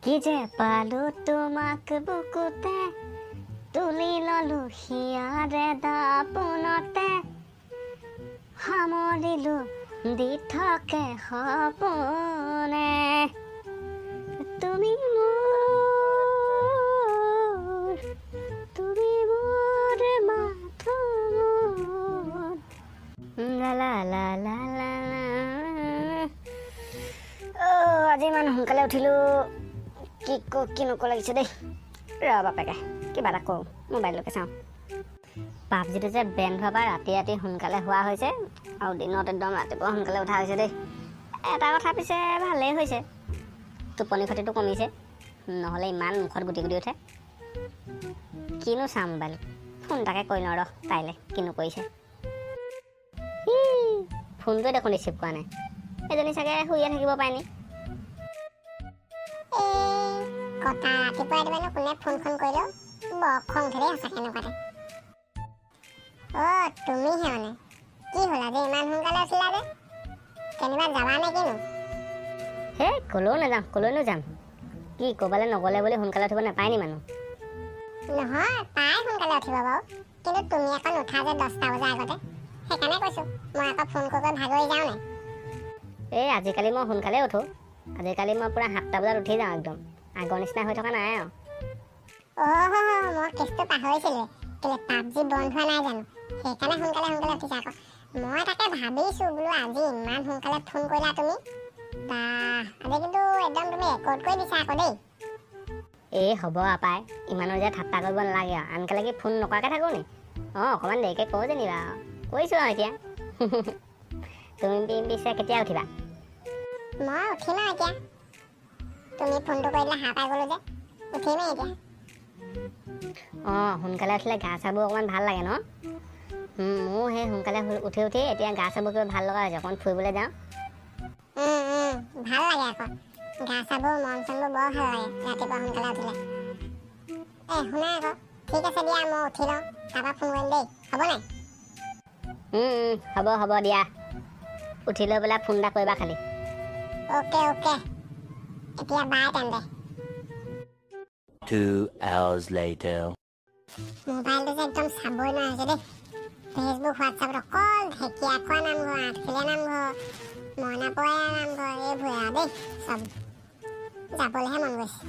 কি যে পালো তোমাক বুকুতে, তুলি ললো হিয়াৰে দাপোনতে, সামৰিলো দিঠকে সপোনে। তুমি মোৰ, তুমি মোৰ, মাথো মোৰ। লা লা লা লা লা। অ' আজি ইমান সোনকালে উঠিলোঁ, কি ক কি নকো লাগিছে দেই। ৰ বাপেকে কিবা এটা কওঁ, মোবাইললৈকে চাওঁ। পাবজিটো যে বেণ্ড হোৱাৰ পৰা ৰাতি ৰাতি সোনকালে হোৱা হৈছে আৰু দিনত একদম ৰাতিপুৱা সোনকালে উঠা হৈছে দেই। এটা কথা পিছে ভালেই হৈছে, টোপনি খতিটো কমিছে, নহ'লে ইমান মুখত গুটি গুটি উঠে। কিনো চাওঁ মোবাইল, ফোন এটাকে কৰি লওঁ ৰ তাইলৈ, কিনো কৰিছে। ই ফোনটোৱে দেখোন ৰিচিভ কৰা নাই, এজনী চাগে শুইয়ে থাকিব পাৰে নি। এই কটা ৰাতিপুৱা ৰাতিপুৱানো কোনে ফোনখন কৰিলেও বৰ খং উঠে দেই সঁচাকৈ এনেকুৱাতে। অ' তুমিহে মানে, কি হ'ল আজি ইমান সোনকালে উঠিলা যে, কেনিবা যাবা নে কিনো? হেই ক'লৈও নাযাওঁ, ক'লৈনো যাম, কি ক'ৰবালৈ নগ'লে বুলি সোনকালে উঠিব নাপায় নি মানুহ? নহয় পাই সোনকালে উঠিব বাৰু, কিন্তু তুমি আকৌ নুঠা যে 10টা বজাৰ আগতে, সেইকাৰণে কৈছোঁ মই আকৌ ফোন কৰি কৰি ভাগৰি যাওঁ নাই। এই আজিকালি মই সোনকালে উঠোঁ, আজিকালি মই পূৰা 7টা বজাত উঠি যাওঁ একদম, আগৰ নিচিনা হৈ থকা নাই আৰু। অ' মই কেছটো পাহৰিছিলোঁৱে, কেলৈ পাবজি বন্ধ হোৱা নাই জানো, সেইকাৰণে সোনকালে সোনকালে উঠিছা আকৌ। মই তাকে ভাবিছোঁ বোলো আজি ইমান সোনকালে ফোন কৰিলা তুমি, বাহ আজি কিন্তু একদম তুমি ৰেকৰ্ড কৰি দিছা আকৌ দেই। এই হ'ব আপাই, ইমানো যে ঠাট্টা কৰিব নালাগে আৰু, আনকালে কি ফোন নকৰাকৈ থাকোঁ নি? অঁ অকণমান দেৰিকৈ কওঁ যেনিবা আৰু, কৰিছোঁ আৰু এতিয়া। তুমি পিছে কেতিয়া উঠিবা? মই উঠিম আৰু এতিয়া, তুমি ফোনটো কৰি দিলে সাৰ পাই গ'লো যে, উঠিমেই এতিয়া। অঁ সোনকালে উঠিলে গা চাবোৰ অকণমান ভাল লাগে ন? মোৰ সেই সোনকালে উঠি উঠি এতিয়া গা চাবোৰ কিবা ভাল লগা হৈছে, অকণমান ফুৰিবলৈ যাওঁ। ভাল লাগে আকৌ গা চাবোৰ, মন চনবোৰ বৰ ভাল লাগে ৰাতিপুৱা সোনকালে উঠিলে। এই শুনা আকৌ, ঠিক আছে দিয়া মই উঠি লওঁ, তাৰপৰা ফোন কৰিম দেই, হ'ব নাই? হ'ব হ'ব দিয়া, উঠি লৈ পেলাই ফোন এটা কৰিবা খালি। অ'কে অ'কে, এতিয়া বাই তেন্তে। 2 hours later. মোবাইলটো যে একদম চাবই নোৱাৰা হৈছে দেই, ফেচবুক হোৱাটছআপত অকল ঢেকীয়াখোৱা নামঘৰ, আঠখেলীয়া নামঘৰ, মইনাপৰীয়া নামঘৰ, এইবোৰে আৰু দেই চব। যাবলৈহে মন গৈছে।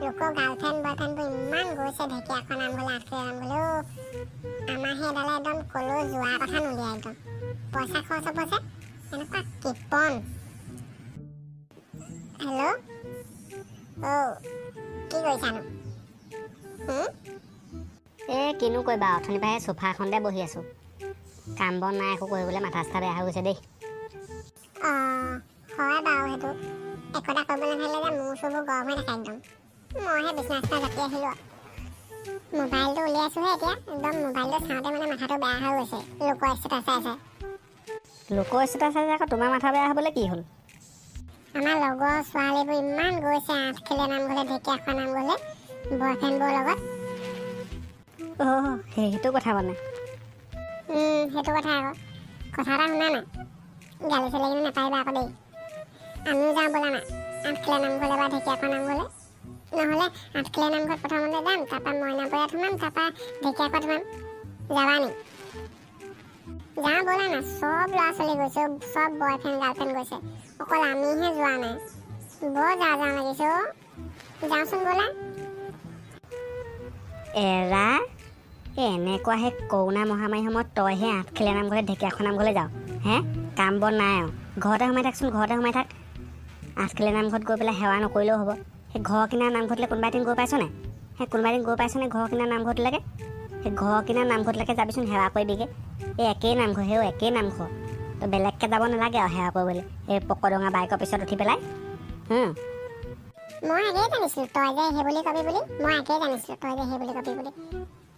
লোকৰ গাৰ্লফ্ৰেণ্ড বয়ফ্ৰেণ্ডবোৰ ইমান গৈছে ঢেকীয়াখোৱা নামঘৰলৈ, আঠখেলীয়া নামঘৰলৈ, আমাৰ সেইডালে একদম ক'লৈ যোৱাৰ কথা নুলিয়াই, একদম পইচা খৰচ হ'ব যে, এনেকুৱা কৃপণ। হেল্ল' অ' কি কৰিছানো? এই কিনো কৰিবা, অথনিৰ পৰা সেই চোফাখনতে বহি আছোঁ, কাম বন নাই একো কৰিবলৈ, মাথা চাথা বেয়া হৈ গৈছে দেই। অঁ হয় বাৰু, সেইটো একোটা কৰিব নাথাকিলে যে মূৰ চুৰবোৰ গৰম হৈ থাকে একদম। মইহে বিচনা চিচনা জাপি আহিলোঁ আৰু, মোবাইলটো উলিয়াইছোঁহে এতিয়া, একদম মোবাইলটো চাওঁতে মানে মাথাটো বেয়া হৈ গৈছে, লোকৰ ষ্টেটাছ চাই চাই। লোকৰ ষ্টেটাছ চাই আকৌ তোমাৰ মাথা বেয়া হ'বলৈ কি হ'ল? আমাৰ লগৰ ছোৱালীবোৰ ইমান গৈছে আঠখেলীয়া নামঘৰলৈ, ঢেকীয়াখোৱা নামঘৰলৈ বয়ফ্ৰেণ্ডবোৰৰ লগত। অ' সেইটো কথা মানে। সেইটো কথা আকৌ। কথা এটা শুনা না, গালি চালি কিন্তু নাপাৰিবা আকৌ দেই। আমিও যাওঁ ব'লা না আঠখেলীয়া নামঘৰলৈ বা ঢেকীয়াখোৱা নামঘৰলৈ, নহ'লে আঠখেলীয়া নামঘৰত প্ৰথমতে যাম, তাৰপৰা মইনাপৰীয়াত সোমাম, তাৰপৰা ঢেকীয়াখোৱাত সোমাম। যাবা নি? যাওঁ ব'লা না, চব ল'ৰা ছোৱালী গৈছে, চব বয়ফ্ৰেণ্ড গাৰ্লফ্ৰেণ্ড গৈছে, অকল আমিহে যোৱা নাই। বৰ যাওঁ যাওঁ লাগিছে অ', যাওঁচোন ব'লা। এৰা এনেকুৱা সেই কৰোণা মহামাৰীৰ সময়ত তইহে আঠখেলীয়া নামঘৰলৈ, ঢেকীয়াখোৱা নামঘৰলৈ যাওঁ হে, কাম বন নাই আৰু, ঘৰতে সোমাই থাকচোন, ঘৰতে সোমাই থাক। আঠখেলীয়া নামঘৰত গৈ পেলাই সেৱা নকৰিলেও হ'ব। সেই ঘৰ কিনা নামঘৰটোলৈ কোনোবা এদিন গৈ পাইছ নাই? সেই কোনোবা এদিন গৈ পাইছনে ঘৰ কিনা নামঘৰটোলৈকে? সেই ঘৰ কিনা নামঘৰটোলৈকে যাবিচোন, সেৱা কৰিবিগৈ। এই একেই নামঘৰ, সেই একেই নামঘৰ, তই বেলেগকৈ যাব নালাগে আৰু সেৱা কৰিবলৈ, এই পকৰডঙা বাইকৰ পিছত উঠি পেলাই। মই আগেয়ে জানিছিলোঁ তই যে সেই বুলি কবি বুলি, মই আগেয়ে জানিছিলোঁ তই যে সেই বুলি কবি বুলি।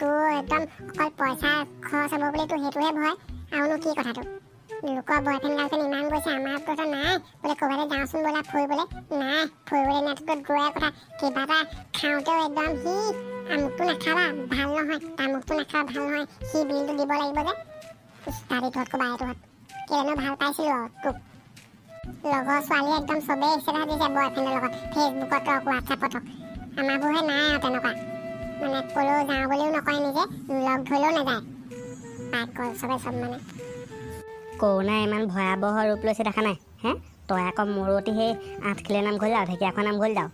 তোৰ একদম অকল পইচা খৰচ হ'ব বুলি তোৰ সেইটোহে ভয়, আৰুনো কি কথাটো? লোকৰ বয়ফ্ৰেণ্ড গাৰ্লফ্ৰেণ্ড ইমান গৈছে, আমাৰ কথা নাই বোলে ক'ৰবালৈ যাওঁচোন বোলা ফুৰিবলৈ, নাই ফুৰিবলৈ নাই, তোৰ দূৰৰে কথা। কিবা এটা খাওঁতেও একদম সি আমুকটো নাখাবা ভাল নহয়, তামুকটো নাখাবা ভাল নহয়, সি বিলটো দিব লাগিব যে। উস্তাদি তহঁত ক'বা এইটোহঁত, কেলেনো ভাল পাইছিলোঁ আৰু তোক। লগৰ ছোৱালী একদম চবেই ষ্টেটাছ দিছে বয়ফ্ৰেণ্ডৰ লগত, ফেচবুকত হওক হোৱাটছএপত হওক। আমাৰবোৰহে নাই আৰু তেনেকুৱা, মানে ক'লেও যাওঁ বুলিও নকয়, নিজে লগ ধৰিলেও নাযায়, পাগল চবে চব। মানে কৰোণাই ইমান ভয়াৱহ ৰূপ লৈছে দেখা নাই হে? তই আকৌ মৰতি সেই আঠখিলীয়া নামঘৰলৈ যাওঁ, ঢেকীয়াখোৱা নামঘৰলৈ যাওঁ,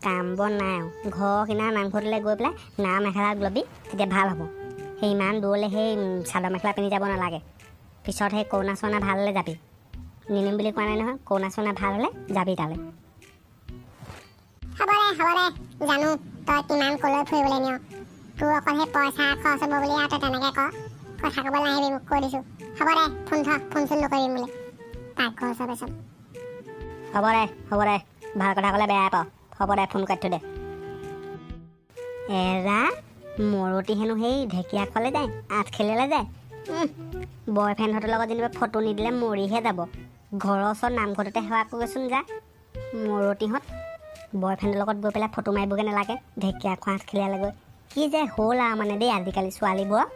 কাম বন নাই আৰু ঘৰৰ কিনাৰ নামঘৰটোলৈ গৈ পেলাই নাম এখেলা ল'বি, তেতিয়া ভাল হ'ব। সেই ইমান দূৰলৈ সেই চাদৰ মেখেলা পিন্ধি যাব নালাগে। পিছত সেই কৰোণা চৰোণা ভাল হ'লে যাবি, নিনিম বুলি কোৱা নাই নহয়, কৰোণা চৰোণা ভাল হ'লে যাবি তালৈ। হ'ব দে, হ'ব দে, জানো তই কিমান ক'লৈ ফুৰিবলৈ নিয়, তোৰ অকল সেই পইচা খৰচ হ'ব বুলি আৰু তই তেনেকৈ ক, কথা ক'বলৈ নাহিবি, মোক কৈ দিছোঁ। হ'ব দে, ফোন থ, ফোন চোন নকৰিবি মোলৈ, পাগল চবে চব। হ'ব দে, হ'ব দে, ভাল কথা ক'লে বেয়াই পাওঁ। হ'ব দে, ফোন কাটি থৈ দে। এৰা মৰতি হেনো সেই ঢেকীয়াখোৱালৈ যায়, আঠখেলীয়ালৈ যায়, বয়ফ্ৰেণ্ডহঁতৰ লগত যেনিবা ফটো নিদিলে মৰিহে যাব। ঘৰৰ ওচৰত নামঘৰটোতে সেৱা কৰচোন যা। মৰতিহঁত বয়ফ্ৰেণ্ডৰ লগত গৈ পেলাই ফটো মাৰিবগৈ নালাগে ঢেকীয়াখোৱা আঠখেলীয়ালৈ গৈ। কি যে হ'ল আৰু মানে দেই আজিকালি ছোৱালীবোৰৰ।